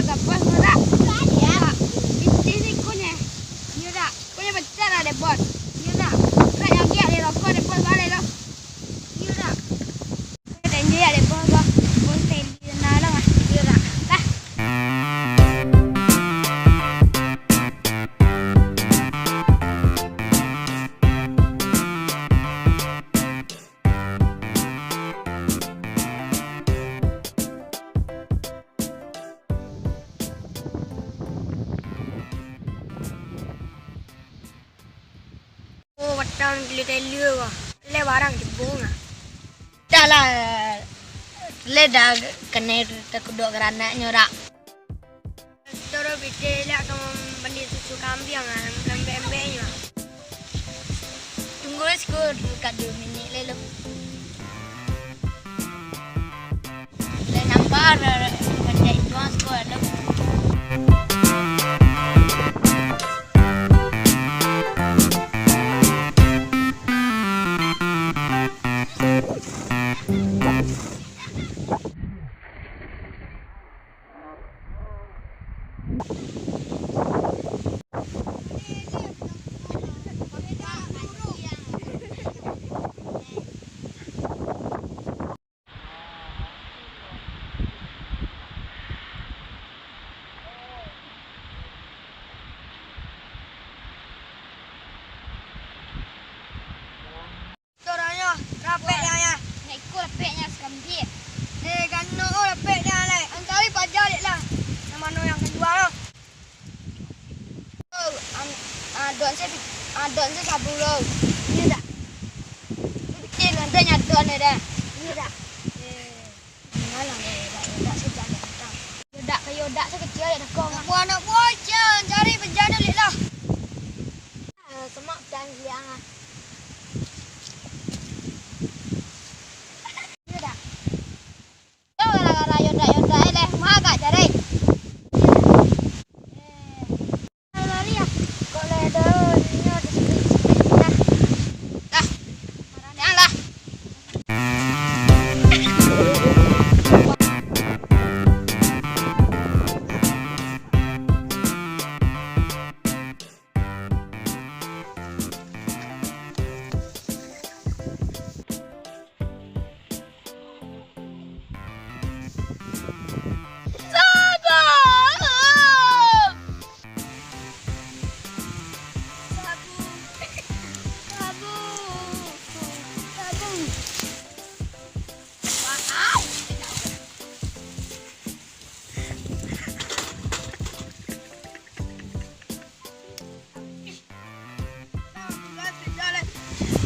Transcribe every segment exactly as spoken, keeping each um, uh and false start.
Ka bos ko dak? Dak. Pitih ni kunyo. Iyo dak? Kunyo pecah lah dek bos. Iyo dak? Dak nyagiak di rokok dek bos baleh tu. Iyo dak? Kunyo dak nyagiak dek bos ko. Bos tadi kenal lah. Iyo dak? Lah. Oh, batang gila tele ko. Tele barang jebong ah. Dah lah, tele dah kanai takudok garanaknyo dak. Toro pitih lah ka mambali susu kambiang ah, lambek-lambeknyo. Tunggu lah siko, dekat duo minik lai lo. Lai nambah, lah, lah, lah, lah, lah, lah. Suaronyo rapek nyo, nyo. Nak iko rapek nyo sakambia. Eh, ganok rapek nyo lai. Ancari paja dek lah. Nan mano nan ka jua lo? Oh, an-, adok se, adok se sabulo. Iyo dak? Pikir ngantai nyo adok nyo dah. Iyo dak? Eh. Alah, yodak, yodak sajo, yodak. Yodak ka yodak sakecil, yo dakong. Anak buah, anak buah, jan cari bajano lek lah. Ah, semak jan giliang ah. Yodak. Yo, gara-gara yodak-yodak, eh, leh, mah agak cari. Eh. Lari ah. Kok lai ado inyo di sini, sini, nah. Lah. Janganlah.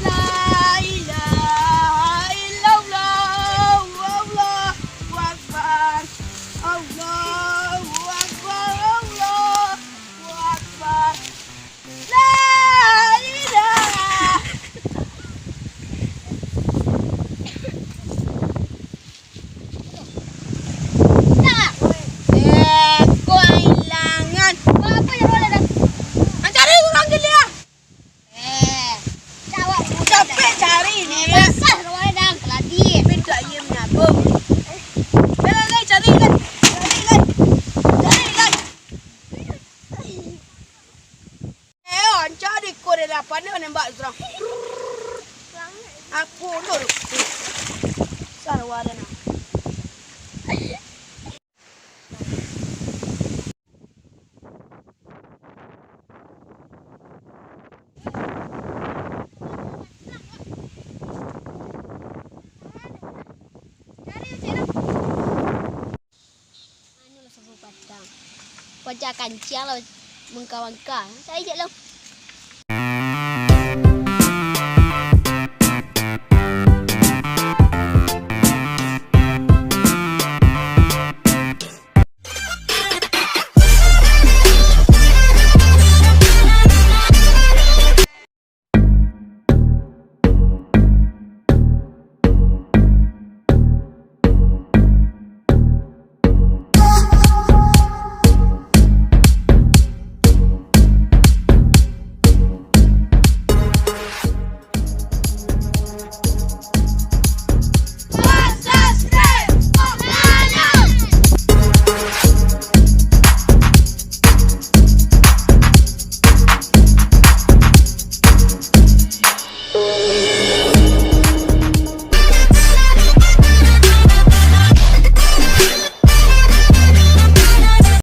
La ilaha illallah, Allahu Akbar, Allahu Akbar, Allahu Akbar. La ilaha. Nah. Eh, kau ilangan. Apa yang kau lihat? Mancari urang gila. Eh, cawak. Capek cari ni, ya. Basah kau dah, keladi. Minta ia menyabung. Eh, lai, lai, cari, lai. Cari, lai. Cari, lai. Eh, ancak di kau dia lapan dia nembak surang. Aku dulu. Sarwa dia nak. Anu lah sabuah patang. Pacah kancang lah mengka-mengka. Saya je lah.